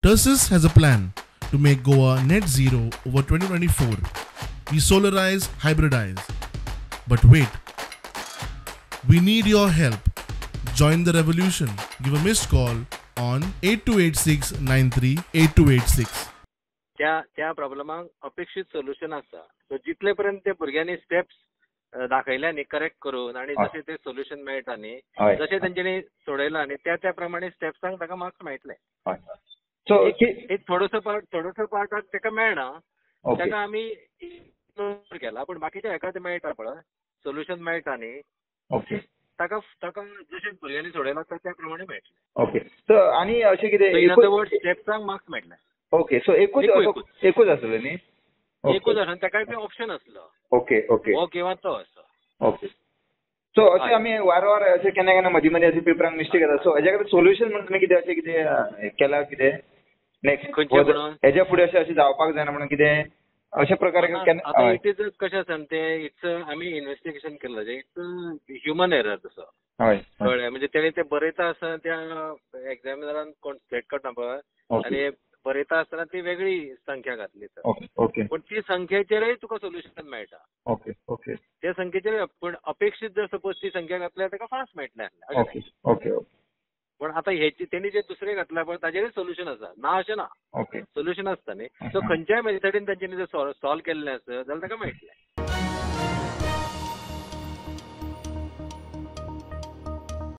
Tersus has a plan to make Goa net zero over 2024. We solarize, hybridize. But wait, we need your help. Join the revolution. Give a missed call on 8286 938286. त्या त्या प्रॉब्लमाक अपेक्षीत solution आसा. So जितले पर्यंत ते भुरग्यांनी steps दाखयल्या न्ही करेक्ट करून आनी जशें ते सोल्युशन मेळटा न्ही, जशें तेंच्यांनी सोडयलां न्ही, त्या त्या प्रमाणे स्टेप्सांक ताका मार्क्स मेळटले. सो एक थोडोसो पार्ट, थोडोसो पार्टाक ताका मेळना, ताका आमी केला, पूण बाकीच्या हेका ते मेळटा पळय, सोल्युशन मेळटा न्ही, ताका ताका जशें भुरग्यांनी सोडयलां त्या प्रमाणे मेळटलें. ओके, सो आनी अशें कितें इन अदर वर्ड स्टेप्सांक मार्क्स मेळटले. ओके, सो एकूच एकूच आसलें न्ही? एकूच आसलें, ताकाय बी ऑप्शन आसलो. ओके ओके, हो किंवा तो असो. ओके, सो अशें आमी वारंवार अशें केन्ना केन्ना मदीं मदीं अशें पेपरांक मिस्टेक येता. सो हेज्या खातीर सोल्युशन म्हणून तुमी कितें अशें कितें केलां कितें नेक्स्ट हेज्या फुडें अशें अशें जावपाक जायना म्हणून कितें अशे प्रकारे केन्ना? It is कशें आसा तें, it's आमी इन्वेस्टिगेशन केल्लें, it's human error तसो. कळ्ळें? म्हणजे तेणी ते बरयता आसतना त्या एग्जामिनरान कोण सिलेक्ट करता पळय, आनी बरयता आसतना ती वेगळी संख्या घातली तर, पूण ती संख्येचेरय तुका सोल्युशन मेळटा. ओके ओके, त्या संख्येचेर, पूण अपेक्षीत जर सपोज ती संख्या घातल्यार ताका फास्ट मेळटलें. ओके ओके, पण आता हेची तेणी जे दुसरे घातला पळय ताजेरय सोल्युशन आसा, ना अशें ना, सोल्युशन आसता न्ही. सो खंयच्याय मेथडीन तांच्यांनी जर सॉल्व केल्लें आसत जाल्यार ताका मेळटलें.